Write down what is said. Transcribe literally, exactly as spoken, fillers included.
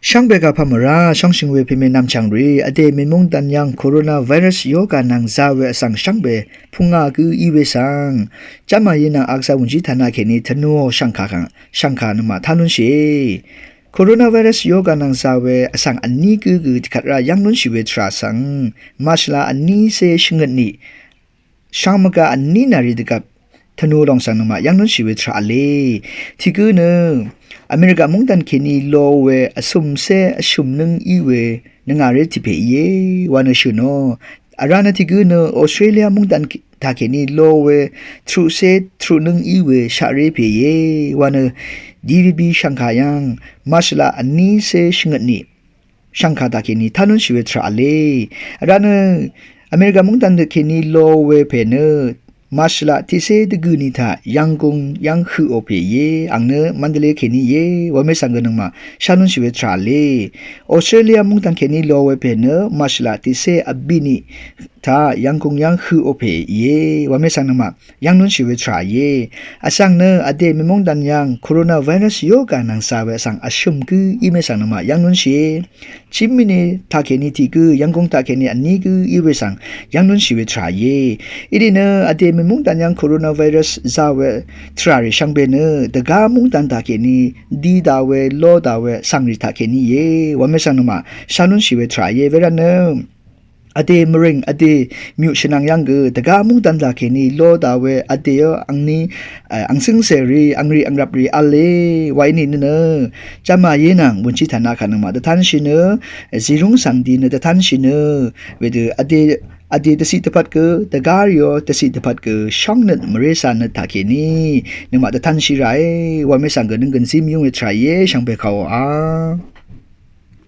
Shvngbe gà pà mvrá shóngshøng we pème nvmchv̀ng rì vdè mèmúng dvn yv́ng coronavirus yoga nvng zà we vsvng shvngbe pungà gø í we svng jv́mà yé nvng akza wùnjí tana kèní tvnuò shvngkà kàng shvngkà nøngmaq tá lúnshìe. Coronavirus yoga nvng zà we vsvng vní gǿ gø dvkvt rá yv́ng lúnshì we tvrà svng màshvla vní cé shvngøt ní shvngmvga vní nà rì dvgvp tvnuò lòng svng nøngmaq yv́ng lúnshì we tvrà v̄le. Tiq gǿ nø America mungdvn kèní lo we vsø̀mcé vshø̀m nǿng í we nøngà ré tiq pè íe wa nø shø̀nò. Vrá nø tiq gǿ nø Australia mungdvn taq kèní lo we truqcé truq nǿng í we shaq ré pè íe wa nø D V B shvngkà yv́ng màshvla vní cé shvngøt ní shvngkà taq kèní tá lúnshì we tvrà v̄le. Vrá nø America mungdvn taq kèní lo we pè nø màshvla tiqcé dvgø̀ ní taq Yangon yv́ng høqò pè íe, àng nø Mandalay kèní íe wa mè svng gø nøngmaq shá lúnshì we tvrà v̄le. Australia mungdvn kèní lo we pè nø màshvla tiqcé vbì ní taq Yangon yv́ng høqò pè íe wa mè svng nøngmaq yv́ng lúnshì we tvrà íe. Vsvng nø vdè mèmúng dvn yv́ng coronavirus yoga nvng zà we vsvng vshø̀m gǿ í mè svng nøngmaq yv́ng lúnshìe. Chimini taq kèní tiq gǿ, Yangon taq kèní vní gǿ í we svng yv́ng lúnshì we tvrà íe. Ílì nø vdè mèmúng dvn yv́ng coronavirus zà we tvrà rì shvngbe nø dvgá mungdvn taq kèní dí dà we ló dà we svng rì taq kèní íe wa mè svng nøngmaq shá lúnshì we tvrà íe. Wervt nø vdè mvrìng vdè myuq shvnvng yv́ng gø dvgá mungdvn taq kèní lo dà we vdè yó angní angsǿngcè rì angrì angrvp rì v̄le wa íní nø nø jv́mà yé nvng wùnjí tana kà nøngmaq dvtánshì nø zìlúng svng di nø dvtánshì nø wedø vdè vdè dvciq dvpvt gø dvgá rì yó dvciq dvpvt gø shóngnøt mvré cà nøt taq kèní nøngmaq dvtánshì ràe wa mè svng gø nønggø̀n zí mvyúng we tvrà íe shvngbe kàò a